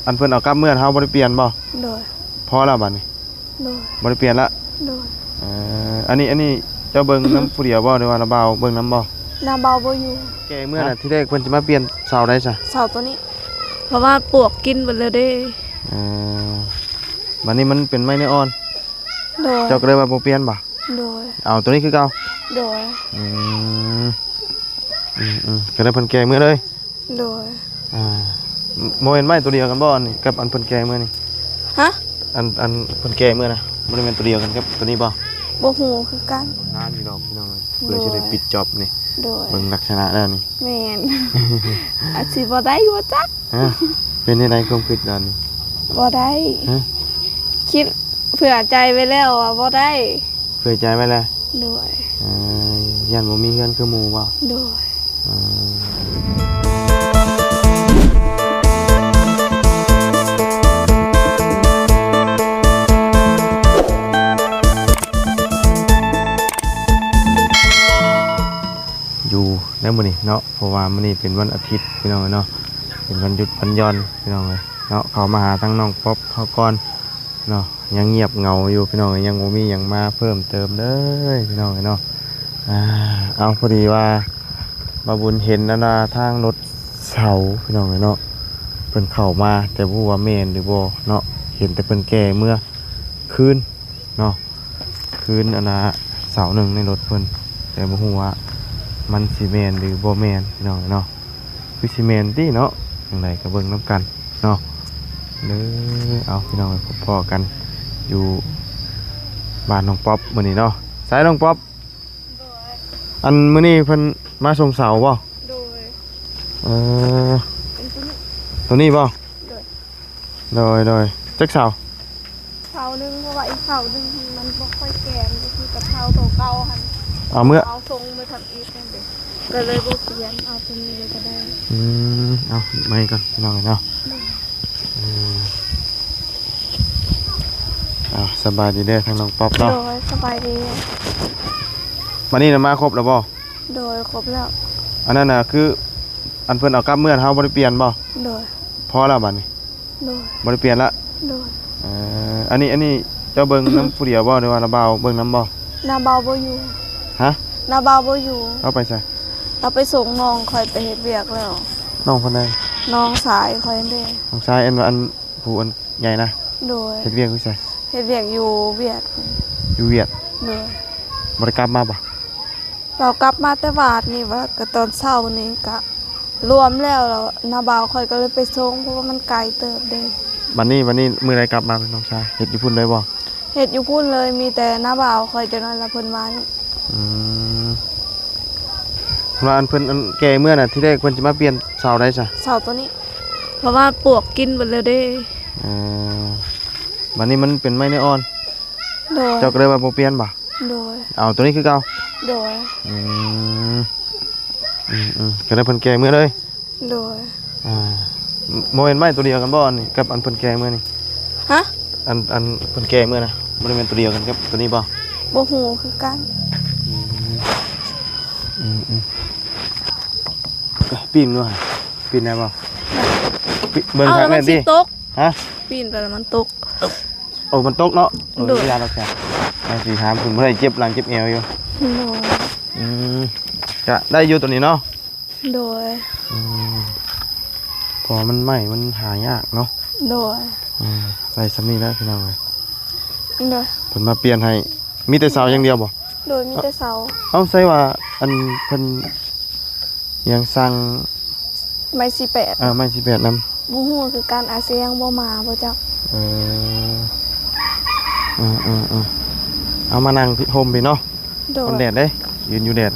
ອັນເພິ່ນເອົາກັບເມືອ ເຮົາບໍ່ໄດ້ປ່ຽນບໍ່? ໂດຍ. ພໍແລ້ວບາດນີ້? ໂດຍ. ບໍ່ໄດ້ປ່ຽນລະ? ໂດຍ. ເອີ ອັນນີ້ ອັນນີ້ເຈົ້າເບິ່ງນຳຜູ້ດຽວບໍ່ ຫຼືວ່ານ້າບ່າວເບິ່ງນຳບໍ່? ນ້າບ່າວບໍ່ຢູ່. ແກ່ເມືອນະ ທີແລກເພິ່ນຊິມາປ່ຽນເສົາໃດຊະ? ເສົາໂຕນີ້ ເພາະວ່າປວກກິນເບິດແລ້ວເດ້. ເອີ ບາດນີ້ມັນເປັນໄມ້ເນື້ອອ່ອນ. ໂດຍ. ເຈົ້າກໍເລີຍວ່າບໍ່ປ່ຽນບໍ່? ໂດຍ. ເອົາໂຕນີ້ຄືເກົ່າ? ໂດຍ. ອືມ ອືມໆ ກໍໄດ້ເພິ່ນແກ່ເມືອເລີຍ. ໂດຍ. ອ່າ ບໍ່ແມ່ນໄມ້ໂຕດຽວກັນບໍ່ ອັນນີ້ກັບອັນເພິ່ນແກ່ເມືອນີ້? ຮະ? ອັນ ອັນເພິ່ນແກ່ເມືອນະ ບໍ່ໄດ້ແມ່ນໂຕດຽວກັນກັບໂຕນີ້ບໍ່? ບໍ່ຮູ້ຄືກັນ. ນານຢູ່ດອກພີ່ນ້ອງເອີຍ ເພື່ອຊິໄດ້ປິດຈອບນີ້. ໂດຍ. ເບິ່ງລັກສະນະແລ້ວນີ້ ແມ່ນ ອາດຊິບໍ່ໄດ້ຢູ່ຈັກ. ຮະ? ເປັນແນວໃດຄວາມຄິດຕອນນີ້? ບໍ່ໄດ້. ຮະ? ຄິດເຜື່ອໃຈໄວ້ແລ້ວວ່າບໍ່ໄດ້. ເຜື່ອໃຈໄວ້ແລ້ວ? ໂດຍ. ເອີ ຢ້ານບໍ່ມີເຮືອນຄືໝູ່ບໍ່? ໂດຍ. ເອີ ຢູ່ໃນມື້ນີ້ເນາະ ເພາະວ່າມື້ນີ້ເປັນວັນອາທິດພີ່ນ້ອງເອີຍເນາະ ເປັນວັນຢຸດວັນຢ່ອນພີ່ນ້ອງເອີຍເນາະ. ເຂົ້າມາຫາທາງນ້ອງປັອບເຮົາກ່ອນເນາະ ຍັງງຽບເຫງົາຢູ່ພີ່ນ້ອງເອີຍ ຍັງບໍ່ມີຫຍັງມາເພີ່ມເຕີມເລີຍພີ່ນ້ອງເອີຍເນາະ. ອ່າ ເອົາ ພໍດີວ່າບ່າວບຸນເຫັນອັນວ່າທາງລົດເຊົາພີ່ນ້ອງເອີຍເນາະ ເພິ່ນເຂົ້າມາ ແຕ່ບໍ່ຮູ້ວ່າແມ່ນຫຼືບໍ່ເນາະ ເຫັນແຕ່ເພິ່ນແກ່ເມືອຄືນເນາະ. ຄືນອັນນ່າເສົາໜຶ່ງໃນລົດເພິ່ນ ແຕ່ບໍ່ຮູ້ວ່າມັນຊິແມ່ນຫຼືບໍ່ແມ່ນພີ່ນ້ອງເນາະ. ຄືຊິແມ່ນຕິເນາະ ຈັ່ງໃດກໍເບິ່ງນຳກັນເນາະ. ເດີ ເອົາ ພີ່ນ້ອງ ພົບພໍ້ກັນຢູ່ບ້ານນ້ອງປັອບມື້ນີ້ເນາະ. ໃສນ້ອງປັອບ? ໂດຍ. ອັນມື້ນີ້ເພິ່ນມາສົ່ງເສົາບໍ່? ໂດຍ. ເອີ ເປັນໂຕນີ້ ໂຕນີ້ບໍ່? ໂດຍ. ໂດຍ ໂດຍ. ຈັກເສົາ? ເສົາໜຶ່ງ ເພາະວ່າອີກເສົາໜຶ່ງມັນບໍ່ຄ່ອຍແກ່ນ ກໍຄືກັບເສົາໂຕເກົ່າຫັ້ນ ເອົາເມືອ ເອົາສົ່ງໄປທຳອິດນັ້ນເດ້ ກໍເລີຍບໍ່ປ່ຽນ ເອົາໂຕນີ້ເລີຍກໍໄດ້. ອືມ ເອົາໄມ້ກ່ອນພີ່ນ້ອງເນາະ. ໂດຍ. ເອີ ເອົາ ສະບາຍດີເດີທາງນ້ອງປັອບເນາະ. ໂດຍ ສະບາຍດີ. ບັດນີ້ນະມາຄົບແລ້ວບໍ່? ໂດຍ ຄົບແລ້ວ. ອັນນັ້ນນະ ຄືອັນເພິ່ນເອົາກັບເມືອ ເຮົາບໍ່ໄດ້ປ່ຽນບໍ່? ໂດຍ. ພໍແລ້ວບັດນີ້? ໂດຍ. ບໍ່ໄດ້ປ່ຽນລະ? ໂດຍ. ເອີ ອັນນີ້ ອັນນີ້ເຈົ້າເບິ່ງນຳຜູ້ດຽວບໍ່ ຫຼືວ່ານ້າບ່າວເບິ່ງນຳບໍ່? ນ້າບ່າວບໍ່ຢູ່. ຮະ? ນ້າບ່າວບໍ່ຢູ່. ລາວໄປໃສ? ລາວໄປສົ່ງນ້ອງຂ້ອຍໄປເຮັດວຽກແລ້ວ. ນ້ອງຄົນໃດ? ນ້ອງຊາຍຂ້ອຍຫັ້ນເດ້. ນ້ອງຊາຍ ອັນວ່າ ອັນຜູ້ອັນໃຫຍ່ນະ? ໂດຍ. ເຮັດວຽກຢູ່ໃສ? ເຮັດວຽກຢູ່ຫວຽດ. ຢູ່ຫວຽດ? ໂດຍ. ບໍ່ໄດ້ກັບມາບໍ່? ລາວກັບມາແຕ່ວາດນີ້ ວ່າກໍຕອນເຊົ້ານີ້ກະລວມແລ້ວ ແລ້ວນ້າບ່າວຂ້ອຍກໍເລີຍໄປສົ່ງ ເພາະວ່າມັນໄກເຕີບເດ້. ບັດນີ້ ບັດນີ້ມື້ໃດກັບມານ້ອງຊາຍ? ເຮັດຢູ່ພຸ້ນເລີຍບໍ່? ເຮັດຢູ່ພຸ້ນເລີຍ ມີແຕ່ນ້າບ່າວຂ້ອຍ ຈັກໜ້ອຍລະເພິ່ນມານີ້. ອືມ ວ່າອັນເພິ່ນ ອັນແກ່ເມືອນະ ທີແລກເພິ່ນຊິມາປ່ຽນເສົາໃດຊະ? ເສົາໂຕນີ້ ເພາະວ່າປວກກິນເບິດແລ້ວເດ້. ເອີ ບັດນີ້ມັນເປັນໄມ້ເນື້ອອ່ອນ. ໂດຍ. ເຈົ້າກໍເລີຍວ່າບໍ່ປ່ຽນບໍ່? ໂດຍ. ເອົາໂຕນີ້ຄືເກົ່າ? ໂດຍ. ອືມ ອືມໆ ກໍໄດ້ເພິ່ນແກ່ເມືອເລີຍ? ໂດຍ. ອ່າ ບໍ່ແມ່ນໄມ້ໂຕດຽວກັນບໍ່ ອັນນີ້ກັບອັນເພິ່ນແກ່ເມືອນີ້? ຮະ? ອັນ ອັນເພິ່ນແກ່ເມືອນະ ບໍ່ໄດ້ແມ່ນໂຕດຽວກັນກັບໂຕນີ້ບໍ່? ບໍ່ຮູ້ຄືກັນ. ອືມ ອືມໆ ປີນດູ ປີນໄດ້ບໍ່? ປີ ເບິ່ງ ເອົາ ຂ້າງນັ້ນຕິ. ມັນຊິຕົກ. ຮະ? ປີນໄປແລ້ວມັນຕົກ. ໂອ້ ມັນຕົກເນາະ. ເອີ ໂດຍ. ຢ່າດອກຈ້ະ ໄປຊິຖາມເພິ່ນ ບໍ່ໄດ້ເຈັບຫຼັງເຈັບແອວຢູ່. ໂດຍ. ອືມ ກະໄດ້ຢູ່ໂຕນີ້ເນາະ. ໂດຍ. ອືມ ເພາະວ່າມັນໄມ້ມັນຫາຍາກເນາະ. ໂດຍ. ອືມ ໄດ້ສ່ຳນີ້ແຫຼະພີ່ນ້ອງເອີຍ. ໂດຍ. ເພິ່ນມາປ່ຽນໃຫ້ ມີແຕ່ເສົາຢ່າງດຽວບໍ່? ໂດຍ ມີແຕ່ເສົາ. ເອົ້າ ໃສ່ວ່າອັນເພິ່ນຍັງສັ່ງໄມ້ສີ່ແປດ. ເອີ ໄມ້ສີ່ແປດນຳ. ບໍ່ຮູ້ຄືກັນ ອາດຊິຍັງບໍ່ມາບໍ່ຈັກ. ເອີ ເອີໆ ເອົາມານັ່ງພີ້ ຮົ່ມພີ້ເນາະ. ໂດຍ. ຄົນແດດເດ້ ຢືນຢູ່ແດດ.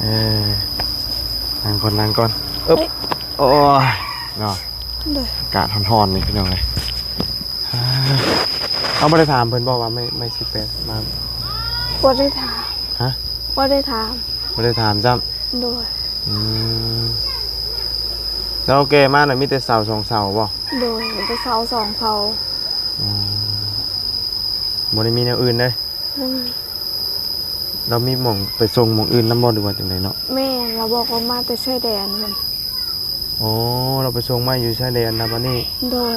ເອີ ນັ່ງກ່ອນ ນັ່ງກ່ອນ. ເອີ ເອີຍ ໂອ້ຍ ເນາະ. ໂດຍ. ອາກາດຮ້ອນໆ ນີ້ພີ່ນ້ອງເອີຍ. ເຮົາບໍ່ໄດ້ຖາມເພິ່ນບໍ່ວ່າໄມ້ ໄມ້ສີ່ແປດມາ? ບໍ່ໄດ້ຖາມ. ຮະ? ບໍ່ໄດ້ຖາມ. ບໍ່ໄດ້ຖາມຊ້ຳ. ໂດຍ. ອືມ ແລ້ວແກ່ມານະ ມີແຕ່ເສົາສອງເສົາບໍ່? ໂດຍ ມີແຕ່ເສົາສອງເສົາ. ອືມ ບໍ່ໄດ້ມີແນວອື່ນເດ້? ບໍ່ມີ. ລາວມີໝ່ອງໄປສົ່ງໝ່ອງອື່ນນຳບໍ່ ຫຼືວ່າຈັ່ງໃດເນາະ? ແມ່ນ ລາວບອກວ່າມາແຕ່ຊາຍແດນພຸ້ນ. ໂອ້ ລາວໄປສົ່ງໄມ້ຢູ່ຊາຍແດນນະບັດນີ້. ໂດຍ.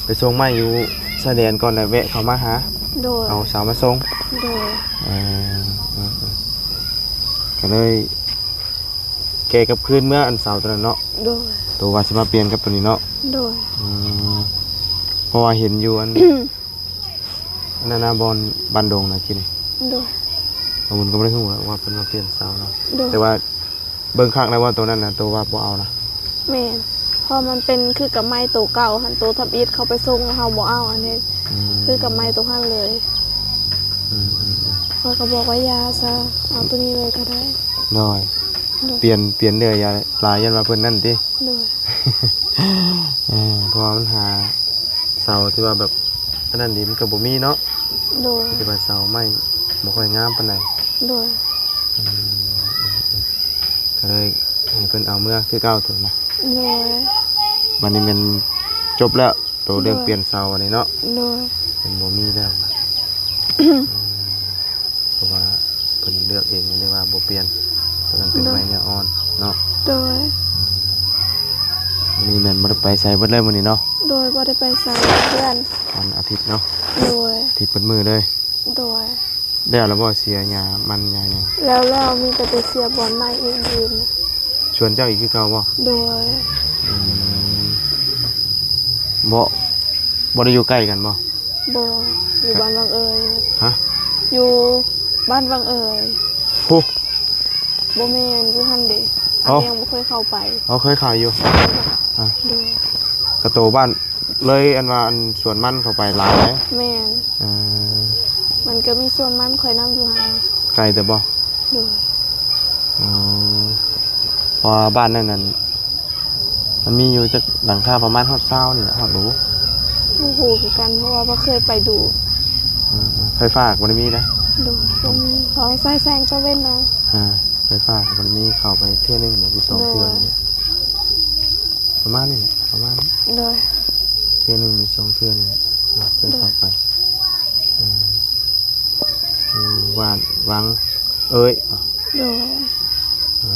ໄປສົ່ງໄມ້ຢູ່ຊາຍແດນກ່ອນ ແລ້ວແວະເຂົ້າມາຫາ. ໂດຍ. ເອົາສາວມາສົ່ງ. ໂດຍ. ເອີ ເອີ ເອີ ກໍເລີຍແກ່ກັບຄືນເມືອອັນເສົາໂຕນັ້ນເນາະ. ໂດຍ. ໂຕວ່າຊິມາປ່ຽນກັບໂຕນີ້ເນາະ. ໂດຍ. ອືມ ເພາະວ່າເຫັນຢູ່ອັນ ອັນນັ້ນນະ ບ່ອນບ້ານດົງນະ ກີ້ນີ້. ໂດຍ. ບ່າວບຸນກໍບໍ່ໄດ້ຮູ້ແລ້ວວ່າເພິ່ນມາປ່ຽນເສົາເນາະ. ໂດຍ. ແຕ່ວ່າເບິ່ງຄັກແລ້ວວ່າໂຕນັ້ນນະ ໂຕວ່າບໍ່ເອົານະ. ແມ່ນ. ເພາະມັນເປັນຄືກັບໄມ້ໂຕເກົ່າຫັ້ນ ໂຕທຳອິດເຂົາໄປສົ່ງ ເຮົາບໍ່ເອົາ ອັນນີ້ ອືມ ຄືກັບໄມ້ໂຕຫັ້ນເລີຍ. ອືມໆໆ ຂ້ອຍກໍບອກວ່າຢ່າຊະ ເອົາໂຕນີ້ເລີຍກໍໄດ້. ໂດຍ. ໂດຍ. ປ່ຽນ ປ່ຽນເລື້ອຍ ຢ່າ ຫຼາຍ ຢ້ານວ່າເພິ່ນນັ້ນຕິ. ໂດຍ. ເອີ ເພາະວ່າມັນຫາເສົາທີ່ວ່າແບບອັນນັ້ນດີ ມັນກໍບໍ່ມີເນາະ. ໂດຍ. ທີ່ວ່າເສົາໄມ້ບໍ່ຄ່ອຍງາມປານໃດ. ໂດຍ. ອືມ ອືມ ອືມ ກໍເລີຍໃຫ້ເພິ່ນເອົາເມືອຄືເກົ່າໂຕນະ. ໂດຍ. ບັດນີ້ແມ່ນຈົບແລ້ວ ໂຕເລື່ອງ ໂດຍ ປ່ຽນເສົາອັນນີ້ເນາະ. ໂດຍ. ມັນບໍ່ມີແລ້ວ. ອືມ ເພາະວ່າເພິ່ນເລືອກເອງ ບໍ່ໄດ້ວ່າບໍ່ປ່ຽນ ໂຕນັ້ນເປັນ ໂດຍ ໄມ້ເນື້ອອ່ອນເນາະ. ໂດຍ. ອືມ ມື້ນີ້ແມ່ນບໍ່ໄດ້ໄປໃສເບິດເລີຍມື້ນີ້ເນາະ. ໂດຍ. ບໍ່ໄດ້ໄປໃສ ເພື່ອນ ວັນອາທິດເນາະ. ໂດຍ. ອາທິດເບິດມື້ເລີຍ. ໂດຍ. ແລ້ວລະບໍ່ ເສຍຫຍ້າມັນຫຍ້າຫຍັງ? ແລ້ວ ແລ້ວ ມີແຕ່ໄປເສຍບ່ອນໃໝ່ອີກຢູ່. ສວນເຈົ້າອີກຄືເກົ່າບໍ່? ໂດຍ. ອືມ ບໍ່ ບໍ່ໄດ້ຢູ່ໃກ້ກັນບໍ່? ບໍ່ ຢູ່ ກະ ບ້ານວັງເອີຍ. ຮະ? ຢູ່ບ້ານວັງເອີຍ. ພຸ້ນ. ບໍ່ແມ່ນ ຢູ່ຫັ້ນເດ. ອໍ ອັນນີ້ຍັງບໍ່ເຄີຍເຂົ້າໄປ. ອໍ ເຄີຍເຂົ້າຢູ່. ໂດຍ. ອາ ໂດຍ. ກະໂຕບ້ານ ເລີຍ ອັນວ່າ ອັນສວນມັນເຂົ້າໄປຫຼາຍ. ແມ່ນ. ເອີ ມັນກໍມີສວນມັນຂ້ອຍນຳຢູ່ຫັ້ນ. ໄກແຕ່ບໍ່? ໂດຍ. ອໍ ເພາະວ່າບ້ານນັ້ນນັ້ນ ມັນມີຢູ່ຈັກຫຼັງຄາ ປະມານຮອດຊາວນີ້ແຫຼະ ຮອດບໍ່? ບໍ່ຮູ້ຄືກັນ ເພາະວ່າບໍ່ເຄີຍໄປດູ. ເອີ ເອີ ໄຟຟ້າກໍບໍ່ໄດ້ມີເດ້. ໂດຍ. ບໍ່ມີ ເພາະໃຊ້ແສງຕາເວັນເອົາ. ອາ ໄຟຟ້າກໍບໍ່ໄດ້ມີ ເຂົ້າໄປເທື່ອໜຶ່ງ ຫຼືສອງເທື່ອນີ້ແຫຼະ. ໂດຍ. ປະມານນີ້ແຫຼະ ປະມານນີ້. ໂດຍ. ເທື່ອໜຶ່ງຫຼືສອງເທື່ອນີ້ແຫຼະ ເຄີຍເຂົ້າໄປ. ໂດຍ. ເອີ ຢູ່ບ້ານວັງເອີຍ. ໂດຍ. ເອີ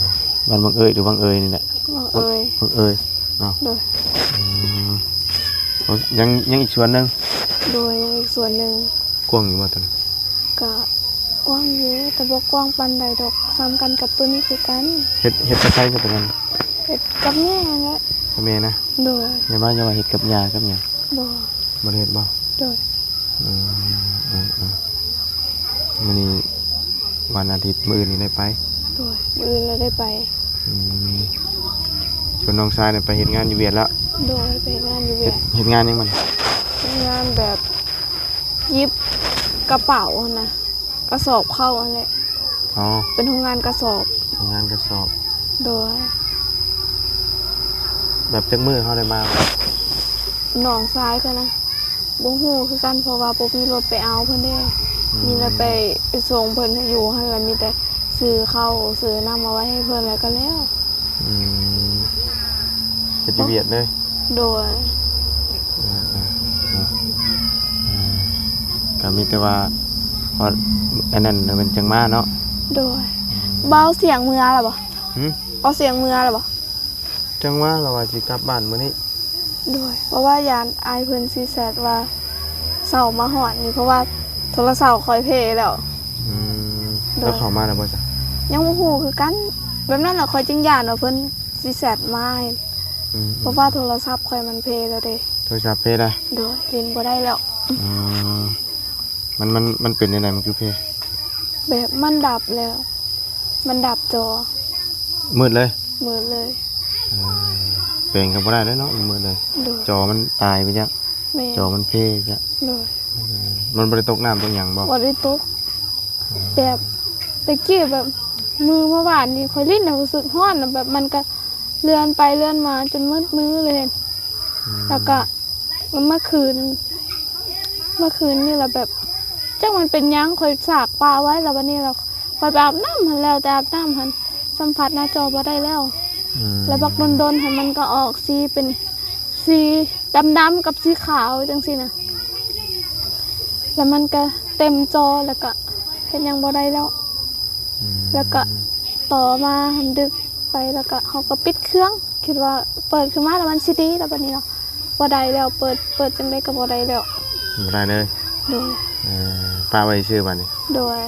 ບ້ານວັງເອີຍ ຫຼືວັງເອີຍນີ້ແຫຼະ? ວັງເອີຍ. ວັງເອີຍເນາະ. ໂດຍ. ອືມ ຍັງ ຍັງອີກສວນໜຶ່ງ. ໂດຍ. ຍັງອີກສວນໜຶ່ງ. ກວ້າງຢູ່ບໍ່ໂຕນັ້ນ? ກະກວ້າງຢູ່ ແຕ່ບໍ່ກວ້າງປານໃດດອກ ສ່ຳກັນກັບໂຕນີ້ຄືກັນ. ເຮັດ ເຮັດກັບໃຜຊະໂຕນັ້ນ? ເຮັດກັບແມ່ຫັ້ນແຫຼະ. ກັບແມ່ນະ? ໂດຍ. ຢ່າມາ ຢ່າມາເຮັດກັບຍ່າກັບຫຍັງ? ບໍ່. ບໍ່ໄດ້ເຮັດບໍ່? ໂດຍ. ອືມ ອືມ ອືມ ມື້ນີ້ວັນອາທິດ ມື້ອື່ນນີ້ໄດ້ໄປ? ໂດຍ. ມື້ອື່ນລະໄດ້ໄປ. ອືມ ຊວນນ້ອງຊາຍນີ້ໄປເຮັດງານຢູ່ຫວຽດແລ້ວ? ໂດຍ. ໄປເຮັດງານຢູ່ຫວຽດ. ເຮັດ ເຮັດງານຫຍັງມັນ? ເຮັດງານແບບ ຫຍິບກະເປົາຫັ້ນນະ ກະສອບເຂົ້າຫັ້ນແຫຼະ. ອໍ ເປັນໂຮງງານກະສອບ. ໂຮງງານກະສອບ. ໂດຍ. ແບບຈັກມື້ເຮົາໄດ້ມາ? ນ້ອງຊາຍຂ້ອຍນະ ບໍ່ຮູ້ຄືກັນ ເພາະວ່າບໍ່ມີລົດໄປເອົາເພິ່ນເດ້. ອືມ ມີແຕ່ໄປ ໄປສົ່ງເພິ່ນຢູ່ຫັ້ນ ລະມີແຕ່ຊື້ເຂົ້າຊື້ນ້ຳມາໄວ້ໃຫ້ເພິ່ນ ລະກະແລ້ວ. ອືມ ເຮັດຢູ່ຫວຽດເລີຍ. ໂດຍ. ເອີ ເອີ ເນາະ ເອີ ກະມີແຕ່ວ່າ ພໍອັນນັ້ນແລ້ວເພິ່ນຈັ່ງມາເນາະ. ໂດຍ. ອືມ ເບົາສຽງເມືອລະບໍ່? ຫື? ເບົາສຽງເມືອລະບໍ່? ຈັ່ງວ່າລະວ່າຊິກັບບ້ານມື້ນີ້. ໂດຍ. ເພາະວ່າຢ້ານອ້າຍເພິ່ນຊິແຊັດວ່າເຊົ້າມາຮອດນີ້ ເພາະວ່າໂທລະສັບຂ້ອຍເພແລ້ວ. ອືມ ໂດຍ. ລະເຂົ້າມາແລ້ວບໍ່ຊະ? ຍັງບໍ່ຮູ້ຄືກັນ ແບບນັ້ນລະຂ້ອຍຈຶ່ງຢ້ານວ່າເພິ່ນຊິແຊັດມາ. ອືມ ເພາະວ່າໂທລະສັບຂ້ອຍມັນເພແລ້ວເດ້. ໂທລະສັບເພລະ? ໂດຍ. ຫຼິ້ນບໍ່ໄດ້ແລ້ວ. ອືມ ມັນ ມັນ ມັນເປັນຈັ່ງໃດ ມັນຄືເພ? ແບບມັນດັບແລ້ວ ມັນດັບຈໍ. ມືດເລີຍ? ມືດເລີຍ. ເອີ ແປງກໍບໍ່ໄດ້ແລ້ວເນາະ ມັນມືດເລີຍ. ໂດຍ. ຈໍມັນຕາຍໄປຈັກ. ແມ່ນ. ຈໍມັນເພຈັກ. ໂດຍ. ເອີ ມັນບໍ່ໄດ້ຕົກນ້ຳຕົກຫຍັງບໍ່? ບໍ່ໄດ້ຕົກ. ອືມ ແບບແຕ່ກີ້ແບບ ມື້ເມື່ອວານນີ້ຂ້ອຍຫຼິ້ນນະ ຮູ້ສຶກຮ້ອນນະ ແບບມັນກະເລື່ອນໄປເລື່ອນມາຈົນໝົດມື້ເລີຍ. ອືມ ແລ້ວກະ ເມື່ອຄືນ ເມື່ອຄືນນີ້ລະແບບ ຈັກມັນເປັນຫຍັງ ຂ້ອຍສາກປາໄວ້ ລະບາດນີ້ລະຂ້ອຍໄປອາບນ້ຳຫັ້ນ ແລ້ວແຕ່ອາບນ້ຳຫັ້ນ ສຳຜັດໜ້າຈໍບໍ່ໄດ້ແລ້ວ. ອືມ ລະບັກດົນໆຫັ້ນ ມັນກໍອອກສີເປັນສີດຳໆກັບສີຂາວຈັ່ງຊີ້ນະ ລະມັນກໍເຕັມຈໍ ລະກະເຮັດຫຍັງບໍ່ໄດ້ແລ້ວ. ອືມ ລະກະຕໍ່ມາຫັ້ນດຶກ ໄປ ແລ້ວກໍເຮົາກໍປິດເຄື່ອງ ຄິດວ່າເປີດຂຶ້ນມາແລ້ວມັນຊິດີແລ້ວ ບັດນີ້ເນາະ ບໍ່ໄດ້ແລ້ວ ເປີດ ເປີດຈັ່ງໃດກໍບໍ່ໄດ້ແລ້ວ ບໍ່ໄດ້ເລີຍ. ໂດຍ. ເອີ ປະໄວ້ຊື່ບັດນີ້. ໂດຍ.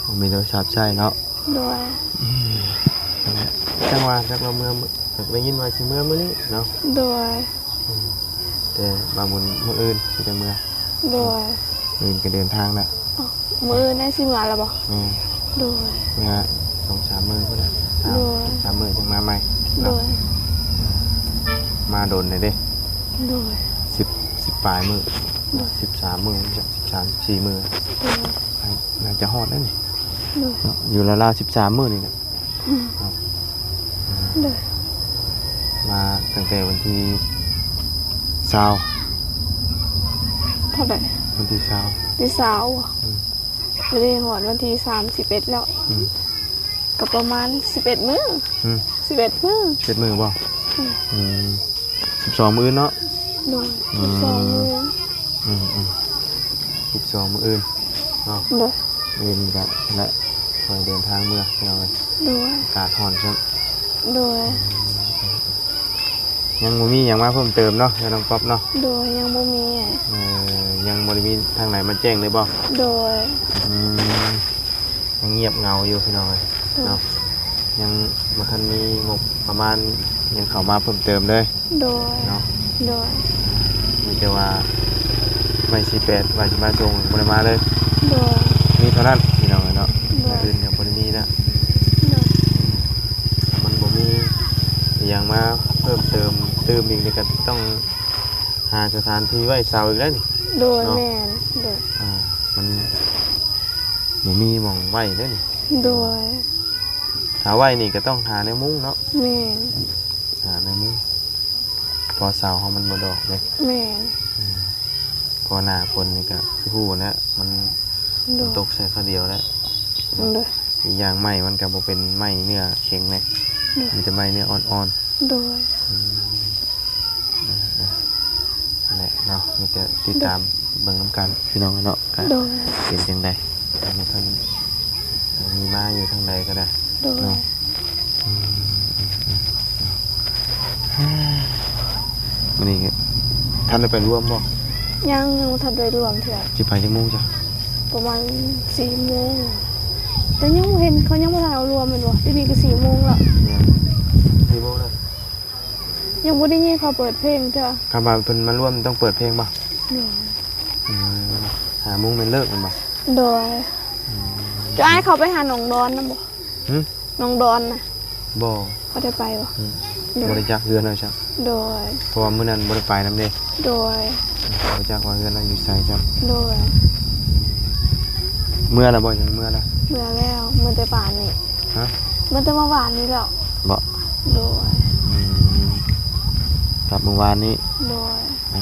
ບໍ່ມີໂທລະສັບໃຊ້ເນາະ. ໂດຍ. ອືມ ນັ້ນແຫຼະ ຈັ່ງວ່າຈັກລາວເມືອ ຈັກໄດ້ຍິນວ່າຊິເມືອມື້ນີ້ເນາະ. ໂດຍ. ອືມ ແຕ່ວ່າບຸນມື້ອື່ນຊິໄດ້ເມືອ. ໂດຍ. ມື້ອື່ນກໍເດີນທາງແລ້ວ. ອໍ ມື້ອື່ນນີ້ຊິເມືອແລ້ວບໍ່? ແມ່ນ. ໂດຍ. ເມືອສອງສາມມື້ພຸ້ນແຫຼະ. ໂດຍ. ສາມມື້ຈັ່ງມາໃໝ່. ໂດຍ. ມາດົນແລ້ວເດ້. ໂດຍ. ສິບ ສິບປາຍມື້. ໂດຍ. ສິບສາມມື້ ສິບສາມ ສິບສີ່ມື້. ໂດຍ. ໜ້າຈະຮອດແລ້ວນີ້. ໂດຍ. ເນາະ ຢູ່ລາວໆ ສິບສາມມື້ນີ້ແຫຼະ. ອືມ ເນາະ. ໂດຍ. ມາຕັ້ງແຕ່ວັນທີຊາວ ເທົ່າໃດ? ວັນທີຊາວ. ທີຊາວ. ອືມ. ມື້ນີ້ຮອດວັນທີສາມສິບເອັດແລ້ວ. ອືມ. ກໍປະມານສິບເອັດມື້. ອືມ. ສິບເອັດມື້. ສິບເອັດມື້ບໍ່? ອືມ. ອືມ. ສິບສອງມື້ອື່ນເນາະ. ໂດຍ. ອືມ. ສິບສອງມື້. ອືມໆ ສິບສອງມື້ອື່ນເນາະ. ໂດຍ. ມື້ອື່ນກະແຫຼະ ຄ່ອຍເດີນທາງເມືອ ພີ່ນ້ອງເອີຍ. ໂດຍ. ອາກາດຮ້ອນຊ້ຳ. ໂດຍ. ອືມ ຍັງບໍ່ມີຫຍັງມາເພີ່ມເຕີມເນາະ ເຮືອນນ້ອງປັອບເນາະ. ໂດຍ. ຍັງບໍ່ມີ. ເອີ ຍັງບໍ່ໄດ້ມີທາງໃດມາແຈ້ງເລີຍບໍ່? ໂດຍ. ອືມ ຍັງງຽບເຫງົາຢູ່ ພີ່ນ້ອງເອີຍ. ໂດຍ. ເນາະ ຍັງບໍ່ທັນມີງົບປະມານຫຍັງເຂົ້າມາເພີ່ມເຕີມເລີຍ. ໂດຍ. ເນາະ. ໂດຍ. ມີແຕ່ວ່າໄມ້ສີ່ແປດ ວ່າຊິມາສົ່ງ ບໍ່ໄດ້ມາເລີຍ. ໂດຍ. ມີເທົ່ານັ້ນ ພີ່ນ້ອງເອີຍເນາະ. ໂດຍ. ແນວອື່ນກໍບໍ່ໄດ້ມີແລ້ວ. ໂດຍ. ມັນບໍ່ມີອີ່ຫຍັງມາເພີ່ມເຕີມຕື່ມອີກ ນີ້ກໍຕ້ອງຫາສະຖານທີ່ໄວ້ເຊົາອີກແລ້ວນີ້. ໂດຍ. ເນາະ. ແມ່ນ. ໂດຍ. ອ່າ ມັນບໍ່ມີໝ່ອງໄວ້ເດ້ນີ້. ໂດຍ. ຖ້າໄວ້ນີ້ກໍຕ້ອງຫາແນວມຸງເນາະ. ແມ່ນ. ຫາແນວມຸງ ເພາະເສົາເຮົາມັນບໍ່ດອກເດ້. ແມ່ນ. ເອີ ເພາະໜ້າຝົນນີ້ກໍຄືຮູ້ແຫຼະ ມັນ ໂດຍ ມັນຕົກໃສ່ຄາວດຽວແຫຼະ. ໂດຍ. ອີກຢ່າງໄມ້ມັນກໍບໍ່ເປັນໄມ້ເນື້ອແຂງເດ້. ໂດຍ. ມີແຕ່ໄມ້ເນື້ອອ່ອນໆ. ໂດຍ. ອືມ ເອີ ເອີ ນັ້ນແຫຼະເນາະ ມີແຕ່ຕິດຕາມ ໂດຍ ເບິ່ງນຳກັນ ພີ່ນ້ອງເນາະ. ກໍ ໂດຍ ເປັນຈັ່ງໃດ ທາງທ່ານມີມາຢູ່ທາງໃດກໍໄດ້. ໂດຍ. ເນາະ. ອືມ ອືມ ອືມ ມື້ນີ້ທ່ານໄດ້ໄປລວມບໍ່? ຍັງ ຍັງບໍ່ທັນໄດ້ລວມເທື່ອ. ຊິໄປຈັກໂມງຈ້ະ? ປະມານສີ່ໂມງ ແຕ່ຍັງບໍ່ເຫັນ ເຂົາຍັງບໍ່ທັນເອົາລວມແມ່ນບໍ່? ດຽວນີ້ກໍສີ່ໂມງແລ້ວ. ແມ່ນ ສີ່ໂມງແລ້ວ. ຍັງບໍ່ໄດ້ຍິນເຂົາເປີດເພງເທື່ອ. ຄັນວ່າເພິ່ນມາລວມຕ້ອງເປີດເພງບໍ່? ໂດຍ. ອືມ ຫ້າໂມງແມ່ນເລີກແມ່ນບໍ່? ໂດຍ. ອືມ ເຈົ້າອ້າຍເຂົາໄປຫານ້ອງດອນນຳບໍ່? ຫື? ນ້ອງດອນນະ? ບໍ່. ບໍ່ໄດ້ໄປບໍ່? ຫື ໂດຍ ບໍ່ໄດ້ຈັກເຮືອນເຮົາຊ້ຳ. ໂດຍ. ເພາະວ່າມື້ນັ້ນບໍ່ໄດ້ໄປນຳເດ້. ໂດຍ. ບໍ່ຈັກວ່າເຮືອນເຮົາຢູ່ໃສຊ້ຳ. ໂດຍ. ເມືອແລ້ວບໍ່? ຍັງເມືອແລ້ວ? ເມືອແລ້ວ ເມືອແຕ່ວານນີ້. ຮະ? ເມືອແຕ່ວານນີ້ແລ້ວ. ບໍ່? ໂດຍ. ອືມ ກັບມື້ວານນີ້. ໂດຍ. ເອີ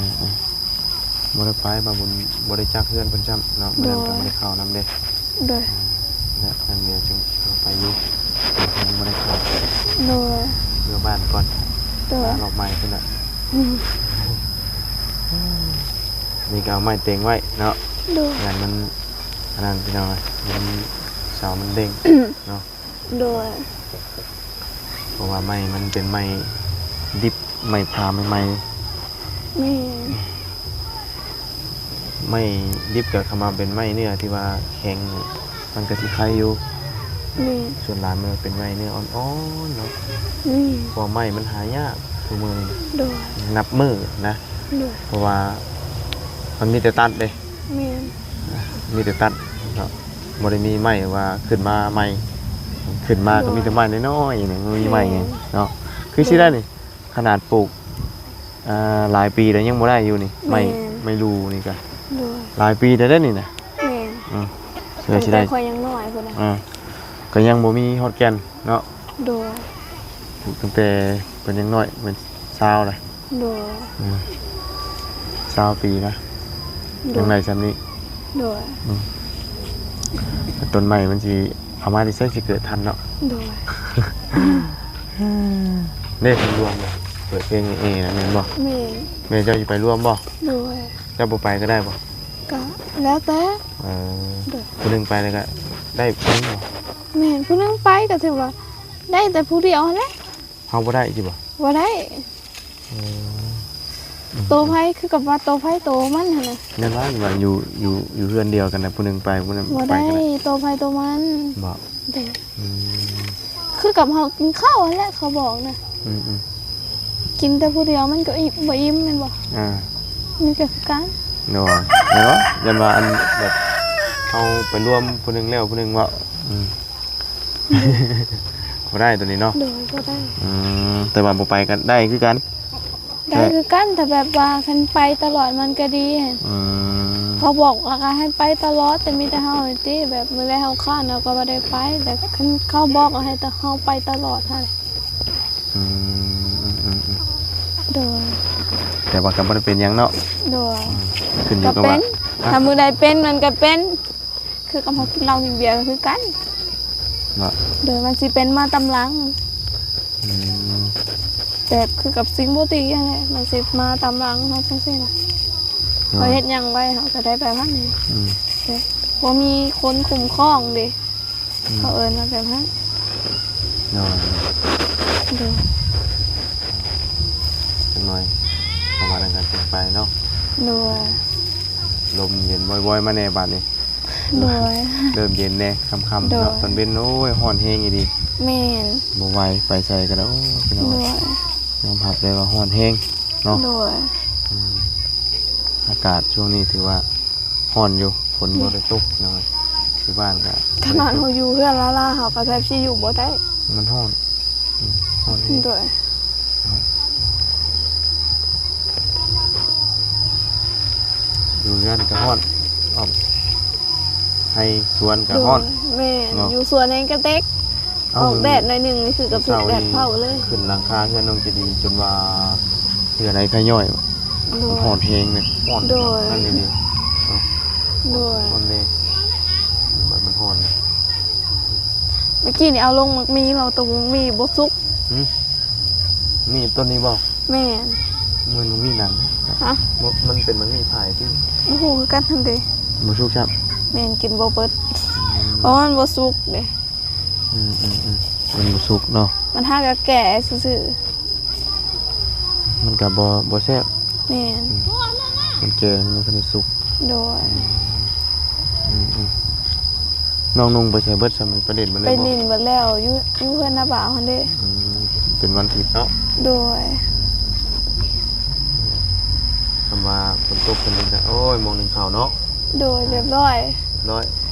ໆ ບໍ່ໄດ້ໄປ ບ່າວບຸນບໍ່ໄດ້ຈັກເຮືອນເພິ່ນຊ້ຳເນາະ. ໂດຍ. ມື້ນັ້ນກໍບໍ່ໄດ້ເຂົ້ານຳເດ້. ໂດຍ. ແລະ ອັນດຽວຈຶ່ງເຂົ້າໄປຢູ່ ຍັງບໍ່ໄດ້ເຂົ້າ. ໂດຍ. ເມືອບ້ານກ່ອນ. ໂດຍ. ຫາລອກໄມ້ພຸ້ນແຫຼະ. ອືມ ນີ້ກໍເອົາໄມ້ເຕັງໄວ້ເນາະ. ໂດຍ. ຢ້ານມັນອັນນັ້ນ ພີ່ນ້ອງເອີຍ ມັນ ເສົາມັນເດັ່ງເນາະ. ໂດຍ. ເພາະວ່າໄມ້ມັນເປັນໄມ້ດິບ ໄມ້ຜ່າໃໝ່ໆ. ແມ່ນ. ໄມ້ດິບກໍຄຳວ່າເປັນໄມ້ເນື້ອທີ່ວ່າແຂງ ມັນກໍຊິໄຄຢູ່. ແມ່ນ. ສ່ວນຫຼາຍມັນເປັນໄມ້ເນື້ອອ່ອນໆເນາະ. ແມ່ນ. ເພາະວ່າໄມ້ມັນຫາຍາກຊຸມື້ນີ້. ໂດຍ. ນັບມື້ນະ. ໂດຍ. ເພາະວ່າມັນມີແຕ່ຕັດເດ້. ແມ່ນ. ມີແຕ່ຕັດເນາະ ບໍ່ໄດ້ມີໄມ້ວ່າຂຶ້ນມາໃໝ່. ຂຶ້ນມາກໍມີແຕ່ໄມ້ນ້ອຍໆນີ້ ບໍ່ມີໄມ້ຫຍັງເນາະ. ຄືຊິໄດ້ນີ້ ຂະໜາດປູກ ອ່າ ຫຼາຍປີແລ້ວຍັງບໍ່ໄດ້ຢູ່ນີ້. ໄມ້ ແມ່ນ ໄມ້ລູນີ້ກະ ໂດຍ ຫຼາຍປີແລ້ວເດ້ນີ້ນະ. ແມ່ນ. ອືມ ເພື່ອຊິໄດ້ ຕັ້ງແຕ່ຂ້ອຍຍັງນ້ອຍພຸ້ນນະ. ອ່າ ກໍຍັງບໍ່ມີຮອດແກ່ນເນາະ. ໂດຍ. ປູກຕັ້ງແຕ່ເພິ່ນຍັງນ້ອຍ ເປັນຊາວລະ. ໂດຍ. ອືມ ຊາວປີນະ. ໂດຍ. ຍັງໄດ້ຊ່ຳນີ້. ໂດຍ. ອືມ ຕົ້ນໄມ້ມັນຊິເອົາມາແຕ່ໃສຊິເກີດທັນເນາະ. ໂດຍ. ເດ້ ເພິ່ນລວມເລີຍ ເປີດເພງເອໆນະ ແມ່ນບໍ່? ແມ່ນ. ແມ່ເຈົ້າຊິໄປລວມບໍ່? ໂດຍ. ເຈົ້າບໍ່ໄປກໍໄດ້ບໍ່? ກໍແລ້ວແຕ່. ເອີ ໂດຍ. ຜູ້ໜຶ່ງໄປແລ້ວກໍໄດ້ຜູ້ໜຶ່ງບໍ່? ແມ່ນ ຜູ້ໜຶ່ງໄປກໍຖືວ່າ ໄດ້ແຕ່ຜູ້ດຽວຫັ້ນແຫຼະ. ເຮົາບໍ່ໄດ້ຕິບໍ່? ບໍ່ໄດ້. ເອີ ໂຕໃຜຄືກັບວ່າໂຕໃຜໂຕມັນຫັ້ນນະ. ແມ່ນວ່າ ວ່າຢູ່ ຢູ່ ຢູ່ເຮືອນດຽວກັນນະ ຜູ້ໜຶ່ງໄປ ຜູ້ໜຶ່ງບໍ່ໄດ້ ໄປກັນນະ ໂຕໃຜໂຕມັນ. ບໍ່? ໂດຍ. ອືມ ຄືກັບເຮົາກິນເຂົ້າຫັ້ນແຫຼະ ເຂົາບອກນະ. ອືມໆ ກິນແຕ່ຜູ້ດຽວມັນກໍອີ່ມ ບໍ່ອີ່ມແມ່ນບໍ່? ອ່າ ມັນກໍຄືກັນ. ໂດຍ. ແມ່ນບໍ່? ຢ້ານວ່າອັນແບບເຮົາໄປລວມຜູ້ໜຶ່ງແລ້ວຜູ້ໜຶ່ງເວົ້າ. ອືມ ບໍ່ໄດ້ໂຕນີ້ເນາະ. ໂດຍ ບໍ່ໄດ້. ອືມ ແຕ່ວ່າບໍ່ໄປກໍໄດ້ຄືກັນ. ໄດ້ຄືກັນ ຖ້າແບບວ່າຄັນໄປຕະຫຼອດມັນກໍດີ. ອືມ ເຂົາບອກວ່າໃຫ້ໄປຕະຫຼອດ ແຕ່ມີແຕ່ເຮົານີ້ຕິ ແບບມື້ໃດເຮົາຄ້ານເຮົາກໍບໍ່ໄດ້ໄປ ແຕ່ຄັນເຂົາບອກໃຫ້ແຕ່ເຮົາໄປຕະຫຼອດຫັ້ນ. ອືມ ອືມໆໆ ໂດຍ. ແຕ່ວ່າກໍບໍ່ໄດ້ເປັນຫຍັງເນາະ. ໂດຍ. ອືມ ຂຶ້ນຢູ່ກັບວ່າ ກໍເປັນ ຮະ ຖ້າມື້ໃດເປັນມັນກໍເປັນ. ຄືກັບເຮົາກິນເຫຼົ້າກິນເບຍກໍຄືກັນເນາະ. ໂດຍ ມັນຊິເປັນມາຕາມຫຼັງ. ອືມ ແບບຄືກັບສິ່ງບໍ່ດີຫັ້ນແຫຼະ ມັນຊິມາຕາມຫຼັງເຮົາຈັ່ງຊີ້ນະ. ໂດຍ. ເຮົາເຮັດຫຍັງໄວ້ເຮົາກໍໄດ້ແບບນັ້ນ. ອືມ ແບບບໍ່ມີຄົນຄຸ້ມຄອງເດ້. ອືມ ເຂົາເອີ້ນວ່າແບບນັ້ນ. ໂດຍ. ໂດຍ. ຈັກໜ່ອຍ ປະມານນັ້ນກໍເປັນໄປເນາະ. ໂດຍ. ລົມເຢັນວອຍໆມາແດ່ບາດນີ້. ໂດຍ. ເລີ່ມເຢັນແດ່ຄ່ຳໆ ໂດຍ ເນາະ ຕອນເວັນ ໂອ້ຍ ຮ້ອນແຮງອີ່ຫຼີ. ແມ່ນ. ບໍ່ໄຫວ ໄປໃສກໍໄດ້. ໂອ້ຍ ພີ່ນ້ອງ. ໂດຍ. ຍອມຮັບໄດ້ວ່າຮ້ອນແຮງເນາະ. ໂດຍ. ອືມ ອາກາດຊ່ວງນີ້ຖືວ່າຮ້ອນຢູ່ ຝົນບໍ່ໄດ້ຕົກ ພີ່ນ້ອງເອີຍ. ຢູ່ບ້ານກໍ ຂະໜາດເຮົາຢູ່ເຮືອນລ້າໆ ເຮົາກໍແທບຊິຢູ່ບໍ່ໄດ້ ມັນຮ້ອນ. ອືມ ຮ້ອນແຮງ. ໂດຍ. ຢູ່ເຮືອນກໍຮ້ອນ ອອກໄຮ່ສວນກໍຮ້ອນ. ໂດຍ. ແມ່ນ. ເນາະ. ຢູ່ສວນແຮ່ງກະເຕັກ ເອົ້າ ອອກແດດໜ້ອຍໜຶ່ງນີ້ຄືກັບຖືກແດດເຜົາເລີຍ. ຂຶ້ນຫຼັງຄາເຮືອນນ້ອງເຈດີ ຈົນວ່າເຫື່ອໄຫຼໄຂ້ຍ້ອຍ. ໂດຍ. ມັນຮ້ອນແຮງເລີຍ ຮ້ອນ. ໂດຍ. ນັ້ນອີ່ຫຼີເນາະ. ໂດຍ. ຮ້ອນແຮງ ບັດມັນຮ້ອນ. ເມື່ອກີ້ນີ້ເອົາລົງໝາກມີ ເອົາຕົວໝາກມີບໍ່ສຸກ. ຫືມ? ມີຕົ້ນນີ້ບໍ່? ແມ່ນ. ມັນບໍ່ມີໜັງ. ຮະ? ບໍ່ ມັນເປັນໝາກມີພາຍຕິ? ບໍ່ຮູ້ຄືກັນຫັ້ນເດ. ບໍ່ສຸກຊ້ຳ? ແມ່ນ ກິນບໍ່ເບິດ. ອືມ ເພາະວ່າມັນບໍ່ສຸກເດ. ອືມໆໆ ມັນບໍ່ສຸກເນາະ. ມັນຫາກະແກ່ຊື່ໆ. ມັນກະບໍ່ ບໍ່ແຊບ. ແມ່ນ. ອືມ ມັນແກ່ ມັນບໍ່ທັນໄດ້ສຸກ. ໂດຍ. ອືມໆ ນ້ອງນຸ່ງໄປໃສເບິດຊະ? ໄປຫຼິ້ນເບິດແລ້ວບໍ່? ໄປຫຼິ້ນເບິດແລ້ວ ຢູ່ ຢູ່ເຮືອນນ້າບ່າວຫັ້ນເດ້. ອືມ ເປັນວັນທິດເນາະ. ໂດຍ. ຄຳວ່າຝົນຕົກເປັນຈັ່ງໃດ? ໂອ້ຍ ໝ່ອງໜຶ່ງເຂົ້າເນາະ. ໂດຍ ຮຽບຮ້ອຍ. ຮຽບຮ້ອຍ.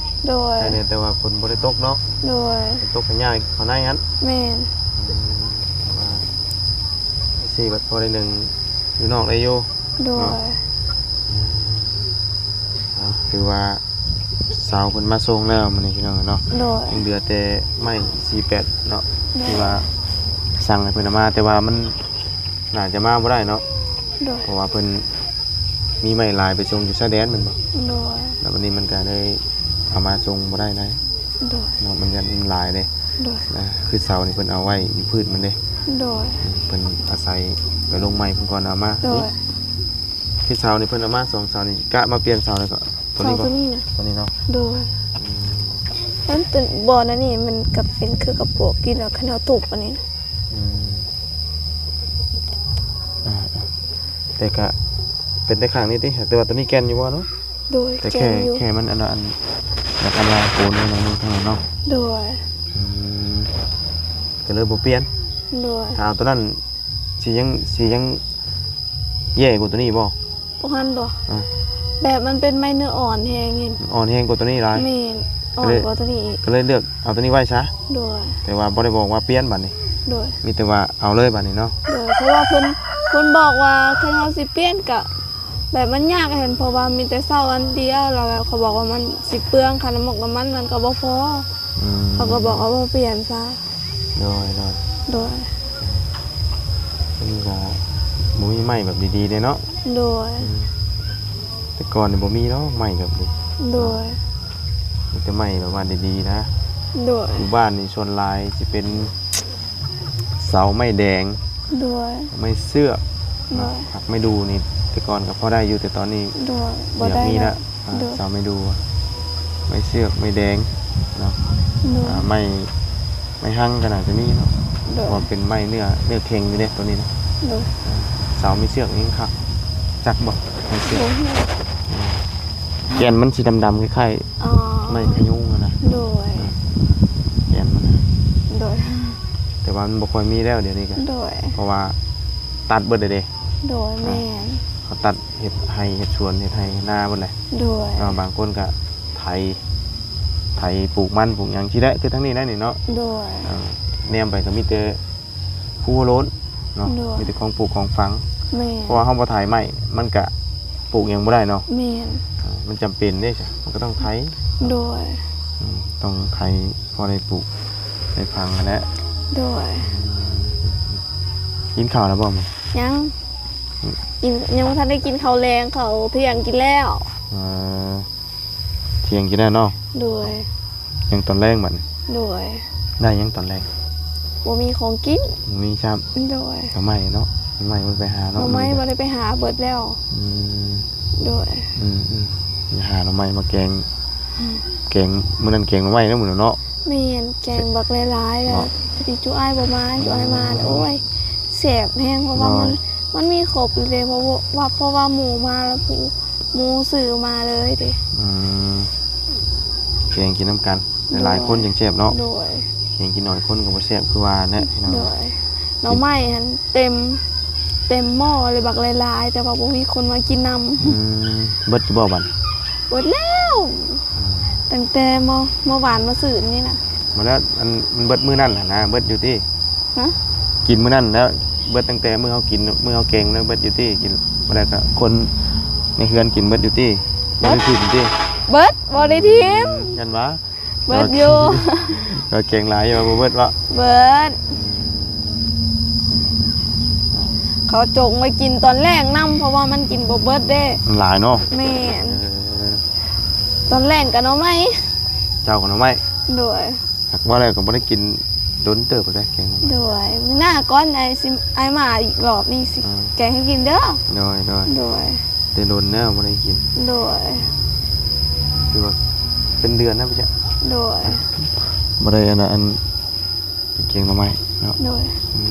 ໂດຍ. ແຕ່ວ່າຝົນບໍ່ໄດ້ຕົກເນາະ. ໂດຍ. ຕົກໃຫ້ຍາກເຂົ້າໃນຫັ້ນ. ແມ່ນ. ອືມ ວ່າ ຊິບັດພໍໄດ້ໜຶ່ງຢູ່ນອກໄດ້ຢູ່. ໂດຍ. ເນາະ. ເອົາ ຖືວ່າສາວເພິ່ນມາສົ່ງແລ້ວມື້ນີ້ ພີ່ນ້ອງເນາະ. ໂດຍ. ຍັງເຫຼືອແຕ່ໄມ້ສີ່ແປດເນາະ. ໂດຍ. ທີ່ວ່າສັ່ງໃຫ້ເພິ່ນເອົາມາ ແຕ່ວ່າມັນໜ້າຈະມາບໍ່ໄດ້ເນາະ. ໂດຍ. ເພາະວ່າເພິ່ນມີໄມ້ຫຼາຍໄປສົ່ງຢູ່ຊາຍແດນແມ່ນບໍ່? ໂດຍ. ແລ້ວບັດນີ້ມັນກະເລີຍເອົາມາສົ່ງບໍ່ໄດ້ໃດ. ໂດຍ. ເນາະ ມັນຍັງຫຼາຍເດ້. ໂດຍ. ນະ ຄືເສົານີ້ເພິ່ນເອົາໄວ້ຢູ່ພື້ນມັນເດ້. ໂດຍ. ເພິ່ນອາໄສໄປລົງໄມ້ເພິ່ນກ່ອນເອົາມາ. ໂດຍ. ຄືເສົານີ້ເພິ່ນເອົາມາສອງເສົານີ້ ກະມາປ່ຽນເສົາແລ້ວກໍ ຕົວນີ້ບໍ່? ຕົວນີ້ນະ. ຕົວນີ້ເນາະ. ໂດຍ. ອືມ ອັນຕົວ ບ່ອນອັນນີ້ມັນກໍເປັນຄືກັບປວກກິນ ແລ້ວຄັນເຮົາທຸບອັນນີ້ນະ. ອືມ ອ່າໆ ແຕ່ກະເປັນແຕ່ຂ້າງນີ້ຕິ? ແຕ່ວ່າຕົວນີ້ແກ່ນຢູ່ບໍ່ເນາະ? ໂດຍ. ແຕ່ແຄ່ ແກ່ນຢູ່ ແຄ່ມັນອັນ ອັນ ແບບອັນວ່າໂກນໄວ້ໜ້ອຍໜຶ່ງເທົ່ານັ້ນເນາະ. ໂດຍ. ອືມ ກໍເລີຍບໍ່ປ່ຽນ. ໂດຍ. ຖ້າເອົາຕົວນັ້ນ ຊິຍັງ ຊິຍັງແຍ່ກວ່າຕົວນີ້ບໍ່? ບໍ່ຫັ້ນບໍ່? ອ່າ ແບບມັນເປັນໄມ້ເນື້ອອ່ອນແຮງ. ອ່ອນແຮງກວ່າຕົວນີ້ຫຼາຍ. ແມ່ນ ອ່ອນກວ່າຕົວນີ້ອີກ ກໍເລີຍເລືອກເອົາຕົວນີ້ໄວ້ຊະ. ໂດຍ. ແຕ່ວ່າບໍ່ໄດ້ບອກວ່າປ່ຽນບັດນີ້. ໂດຍ. ມີແຕ່ວ່າເອົາເລີຍບັດນີ້ເນາະ. ໂດຍ. ເພາະວ່າເພິ່ນ ເພິ່ນບອກວ່າຄັນເຮົາຊິປ່ຽນກະແບບມັນຍາກຫັ້ນ ເພາະວ່າມີແຕ່ເສົາອັນດຽວ ແລ້ວແບບເຂົາບອກວ່າມັນຊິເປືອງຄ່ານ້ຳມັນ ນ້ຳມັນມັນກໍບໍ່ພໍ. ອືມ ເຂົາກໍບອກວ່າບໍ່ປ່ຽນຊະ. ໂດຍ ໂດຍ ໂດຍ. ມັນກໍບໍ່ມີໄມ້ແບບດີໆເດ້ເນາະ. ໂດຍ. ອືມ ແຕ່ກ່ອນນີ້ບໍ່ມີດອກໄມ້ແບບນີ້. ໂດຍ. ມີແຕ່ໄມ້ແບບວ່າດີໆນະ. ໂດຍ. ຢູ່ບ້ານນີ້ສ່ວນຫຼາຍຊິເປັນເສົາໄມ້ແດງ. ໂດຍ. ໄມ້ເຊືອກ. ໂດຍ. ຫາກໄມ້ດູ່ນີ້ແຕ່ກ່ອນກໍພໍໄດ້ຢູ່ ແຕ່ຕອນນີ້ ໂດຍ ບໍ່ໄດ້ ມີແລ້ວ. ອ່າ ໂດຍ. ເສົາໄມ້ດູ່ ໄມ້ເຊືອກ ໄມ້ແດງເນາະ. ໂດຍ. ອ່າ ໄມ້ ໄມ້ຮັງກໍໜ້າຈະມີເນາະ ໂດຍ ເພາະວ່າເປັນໄມ້ເນື້ອ ເນື້ອແຂງຢູ່ເດ້ໂຕນີ້ນະ ໂດຍ ເອີ ເສົາມີເຊືອກຍັງຄັກ ຈັກບໍ່ ໄມ້ເຊືອກ ບໍ່ຮູ້ ແກ່ນມັນຊິດຳໆ ຄ້າຍໆ ອໍ ໄມ້ຂະຍຸງຫັ້ນນະ ໂດຍ ເອີ ແກ່ນມັນນະ ໂດຍ ແຕ່ວ່າມັນບໍ່ຄ່ອຍມີແລ້ວດຽວນີ້ກະ ໂດຍ ເພາະວ່າຕັດເບິດແລ້ວເດ້ ໂດຍ ເອີ ແມ່ນ ເຂົາຕັດເຮັດໄຮ່ເຮັດສວນ ເຮັດໄຮ່ເຮັດນາເບິດແລ້ວ ໂດຍ ເນາະ ບາງຄົນກະໄຖ ໄຖປູກມັນປູກຫຍັງຊີ້ແຫຼະ ຄືທາງນີ້ແຫຼະນີ້ເນາະ ໂດຍ ເອີ ແນມໄປກໍມີແຕ່ພູໂລ້ນເນາະ ໂດຍ ມີແຕ່ຂອງປູກຂອງຝັງ ແມ່ນ ເພາະວ່າເຮົາບໍ່ໄຖໄມ້ ມັນກະປູກຫຍັງບໍ່ໄດ້ເນາະ ແມ່ນ ເອີ ມັນຈຳເປັນເດ້ ມັນກໍຕ້ອງໄຖ ໂດຍ ອືມ ຕ້ອງໄຖພໍໄດ້ປູກໄດ້ຝັງຫັ້ນແຫຼະ ໂດຍ ກິນເຂົ້າແລ້ວບໍ່? ຍັງ ອືມ ກິນ ຍັງບໍ່ທັນໄດ້ກິນເຂົ້າແລງ ເຂົ້າທ່ຽງກິນແລ້ວ ເອີ ທ່ຽງກິນແລ້ວເນາະ ໂດຍ ຍັງຕອນແລງບັດນີ້ ໂດຍ ໄດ້ຫຍັງຕອນແລງ? ບໍ່ມີຂອງກິນ ບໍ່ມີຊ້ຳ ໂດຍ ໜໍ່ໄມ້ເນາະ ໜໍ່ໄມ້ບໍ່ໄດ້ໄປຫາເນາະ ໜໍ່ໄມ້ບໍ່ໄດ້ໄປຫາ ເບິດແລ້ວ ອືມ ໂດຍ ອືມໆ ໄປຫາໜໍ່ໄມ້ມາແກງ ອືມ ແກງ ມື້ນັ້ນແກງໜໍ່ໄມ້ເນາະ ມື້ນັ້ນເນາະ ແມ່ນ ແກງບັກຫຼາຍໆ ແລ້ວ ເນາະ ພໍດີຈຸອ້າຍບໍ່ມາ ຈຸອ້າຍມາ ໂອ້ຍ ໂອ້ຍ ແຊບແຮງ ເພາະວ່າມັນ ໂດຍ ມັນມີຄົບຢູ່ເດ້ ເພາະວ່າ ເພາະວ່າໝູມາແລ້ວ ໝູຊື້ມາເລີຍເດ້ ອືມ ແກງກິນນຳກັນ ໂດຍ ຫຼາຍໆຄົນຈັ່ງແຊບເນາະ ໂດຍ ແກງກິນໜ້ອຍຄົນກໍບໍ່ແຊບຄືວ່າແຫຼະ ພີ່ນ້ອງ ໂດຍ ໜໍ່ໄມ້ຫັ້ນເຕັມ ເຕັມໝໍ້ເລີຍ ບັກຫຼາຍໆ ແຕ່ວ່າບໍ່ມີຄົນມາກິນນຳ ອືມ ເບິດຢູ່ບໍ່ບັດ? ເບິດແລ້ວ ອືມ ຕັ້ງແຕ່ເມື່ອ ເມື່ອວານມາຊືນນີ້ນະ ບໍ່ແລ້ວ ອັນ ມັນເບິດມື້ນັ້ນຫັ້ນນະ ເບິດຢູ່ຕິ? ຮະ? ກິນມື້ນັ້ນແລ້ວ ເບິດຕັ້ງແຕ່ມື້ເຮົາກິນ ມື້ເຮົາແກງແລ້ວເບິດຢູ່ຕິ? ກິນບໍ່ໄດ້ກໍຄົນໃນເຮືອນກິນເບິດຢູ່ຕິ? ບໍ່ໄດ້ຖິ້ມຕິ? ເບິດ ບໍ່ໄດ້ຖິ້ມ ເອີ ຢ້ານວ່າ ເບິດຢູ່ ກໍແກງຫຼາຍຢູ່ ບໍ່ເບິດເບາະ? ເບິດ ອືມ ເຂົາຈົງໄວ້ກິນຕອນແລງນຳ ເພາະວ່າມັນກິນບໍ່ເບິດເດ້ ມັນຫຼາຍເນາະ ແມ່ນ ເອີ ຕອນແລງກໍໜໍ່ໄມ້ ເຊົ້າກໍໜໍ່ໄມ້ ໂດຍ ຫາກວ່າແລ້ວກໍບໍ່ໄດ້ກິນດົນເຕີບແລ້ວ ແກງໜໍ່ໄມ້ ໂດຍ ມື້ໜ້າກ່ອນອ້າຍຊິ ອ້າຍມາອີກລອບນີ້ ຊິ ອືມ ແກງໃຫ້ກິນເດີ ໂດຍໆ ໂດຍ ແຕ່ດົນແລ້ວບໍ່ໄດ້ກິນ ໂດຍ ຄືວ່າເປັນເດືອນແລ້ວບໍ່ຈັກ ໂດຍ ບໍ່ໄດ້ອັນ ອັນ ເປັນແກງໜໍ່ໄມ້ເນາະ ໂດຍ ອືມ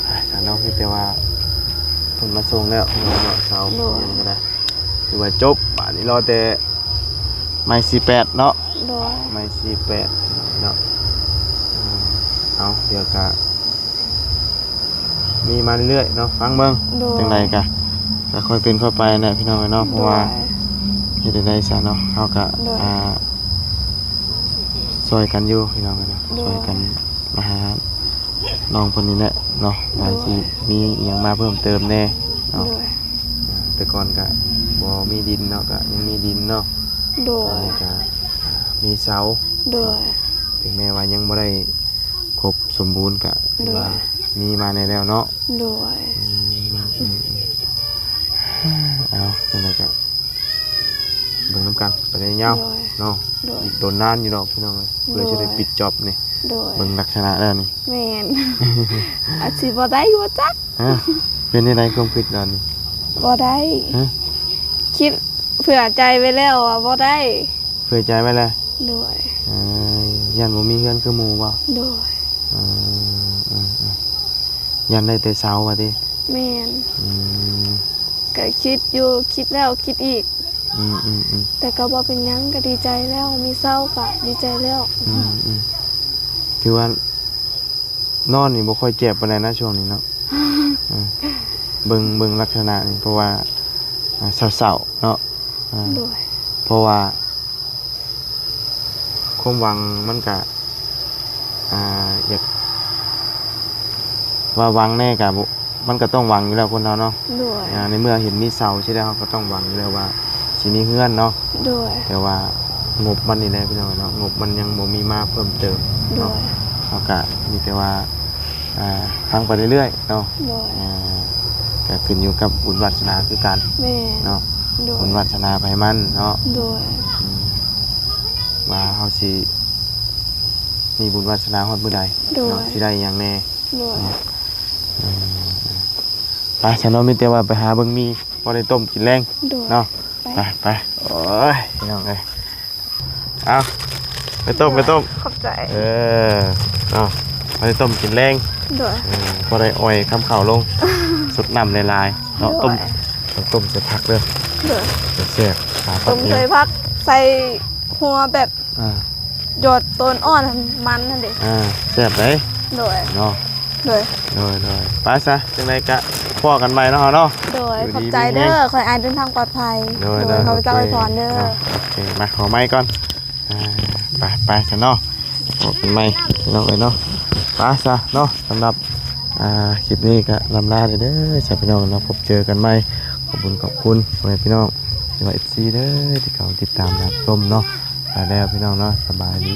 ອ່າ ເນາະ ມີແຕ່ວ່າເພິ່ນມາສົ່ງແລ້ວເນາະ ເສົາ ໂດຍ ຫຍັງກໍໄດ້ ຖືວ່າຈົບ ບາດນີ້ລໍແຕ່ໄມ້ສີ່ແປດເນາະ ໂດຍ ໄມ້ສີ່ແປດເນາະ ເອົາ ດຽວກະມີມາເລື້ອຍໆເນາະ ຟັງເບິ່ງ ໂດຍ ຈັ່ງໃດກະ ກະຄ່ອຍເປັນຄ່ອຍໄປແຫຼະ ພີ່ນ້ອງເອີຍເນາະ ເພາະວ່າ ໂດຍ ເຮັດໃດຊະເນາະ ເຮົາກະ ໂດຍ ອ່າ ຊ່ອຍກັນຢູ່ ພີ່ນ້ອງເອີຍເນາະ ໂດຍ ຊ່ອຍກັນມາຫານ້ອງເພິ່ນນີ້ແຫຼະເນາະ ໂດຍ ວ່າຊິມີອີ່ຫຍັງມາເພີ່ມເຕີມແດ່ເນາະ ໂດຍ ອ່າ ແຕ່ກ່ອນກະບໍ່ມີດິນເນາະ ກະຍັງມີດິນເນາະ ໂດຍ ຕອນນີ້ກະ ອ່າ ມີເສົາ ໂດຍ ເຖິງແມ້ວ່າຍັງບໍ່ໄດ້ຄົບສົມບູນ ກະຖືວ່າ ໂດຍ ມີມາແດ່ແລ້ວເນາະ ໂດຍ ອືມ ເອົາ ຈັ່ງໃດກະ ເບິ່ງນຳກັນໄປໄດ້ຍາວ ໂດຍ ເນາະ ໂດຍ ອີກດົນນານຢູ່ດອກ ພີ່ນ້ອງເອີຍ ໂດຍ ເພື່ອຈະໄດ້ປິດຈ໊ອບນີ້ ໂດຍ ເບິ່ງລັກສະນະແລ້ວນີ້ ແມ່ນ ອາດຊິບໍ່ໄດ້ຢູ່ບໍ່ຈັກ ຮະ ເປັນຈັ່ງໃດຄວາມຄິດຕອນນີ້? ບໍ່ໄດ້ ຮະ ຄິດເຜື່ອໃຈໄວ້ແລ້ວວ່າບໍ່ໄດ້ ເຜື່ອໃຈໄວ້ແລ້ວ ໂດຍ ເອີ ຢ້ານບໍ່ມີເຮືອນຄືໝູ່ບໍ່? ໂດຍ ເອີ ເອີ ເອີ ຢ້ານໄດ້ແຕ່ເສົາວ່າຕິ? ແມ່ນ ອືມ ກໍຄິດຢູ່ ຄິດແລ້ວຄິດອີກ ອືມໆໆ ແຕ່ກໍບໍ່ເປັນຫຍັງ ກໍດີໃຈແລ້ວ ມີເສົາກໍດີໃຈແລ້ວ ອືມໆ ຖືວ່ານອນນີ້ບໍ່ຄ່ອຍແຈບປານໃດນະຊ່ວງນີ້ເນາະ ເອີ ເບິ່ງ ເບິ່ງລັກສະນະນີ້ ເພາະວ່າ ອ່າ ເສົ້າໆເນາະ ອ່າ ໂດຍ ເພາະວ່າ ຄວາມຫວັງມັນກະ ອ່າ ຢາກວ່າຫວັງແດ່ກະບໍ່ ມັນກະຕ້ອງຫວັງຢູ່ແລ້ວຄົນເຮົາເນາະ ໂດຍ ອ່າ ໃນເມື່ອເຫັນມີເສົາຊີ້ແລ້ວ ເຮົາກະຕ້ອງຫວັງຢູ່ແລ້ວວ່າຊິມີເຮືອນເນາະ ໂດຍ ແຕ່ວ່າງົບມັນນີ້ແຫຼະພີ່ນ້ອງເນາະ ງົບມັນຍັງບໍ່ມີມາເພີ່ມເຕີມເນາະ ໂດຍ ເຮົາກະມີແຕ່ວ່າ ອ່າ ຟັງໄປເລື້ອຍໆເນາະ ໂດຍ ອ່າ ກະຂຶ້ນຢູ່ກັບບຸນວາດສະໜາຄືກັນ ແມ່ນ ເນາະ ໂດຍ ບຸນວາດສະໜາໃຜມັນເນາະ ໂດຍ ອືມ ວ່າເຮົາຊິມີບຸນວາດສະໜາຮອດມື້ໃດ ໂດຍ ເນາະ ຊິໄດ້ຫຍັງແດ່ ໂດຍ ເນາະ ອືມ ໄປຊະເນາະ ມີແຕ່ວ່າໄປຫາເບິ່ງໝີ່ ພໍໄດ້ຕົ້ມກິນແລງ ໂດຍ ເນາະ ໄປ ໄປ ໄປ ໂອ້ຍ ພີ່ນ້ອງເອີຍ ເອົາ ໄປຕົ້ມ ໄປຕົ້ມ ຂອບໃຈ ເອີ ເນາະ ໄປຕົ້ມກິນແລງ ໂດຍ ເອີ ພໍໄດ້ອອຍຄຳເຂົ້າລົງ ສົດນ້ຳຫຼາຍໆເນາະ ໂດຍ ຕົ້ມ ຕົ້ມໃສ່ຜັກເດີ ໂດຍ ແຊບໆ ຫາຜັກ ຕົ້ມໃສ່ຜັກ ໃສ່ຫົວແບບ ອ່າ ຢອດຕົ້ນອ່ອນມັນຫັ້ນເດ້ ອ່າ ແຊບເດ້ ໂດຍ ເນາະ ໂດຍ ໂດຍໆ ໄປຊະ ຈັ່ງໃດກະພໍ້ກັນໃໝ່ເນາະເຮົາເນາະ ໂດຍ ຢູ່ດີ ຂອບໃຈເດີ ມີແຮງ ຂໍໃຫ້ອ້າຍເດີນທາງປອດໄພ ໂດຍ ໂດຍ ໂດຍ ຂໍເຈົ້າອວຍພອນເດີ ເນາະ ໂອເຄ ມາ ຂໍໄມ້ກ່ອນ ອ່າ ໄປ ໄປຊະເນາະ ພໍ້ກັນໃໝ່ພີ່ນ້ອງເອີຍເນາະ ໄປຊະເນາະ ສຳລັບ ອ່າ ຄລິບນີ້ກະລ່ຳລາເດີ ເດີຊະພີ່ນ້ອງເນາະ ພົບເຈີກັນໃໝ່ ຂອບຄຸນ ຂອບຄຸນພໍ່ແມ່ພີ່ນ້ອງ ຫຼືວ່າ ເອັຟຊີ ເດີ ທີ່ເຂົ້າຕິດຕາມຮັບຊົມເນາະ ໄປແລ້ວພີ່ນ້ອງເນາະ ສະບາຍດີ.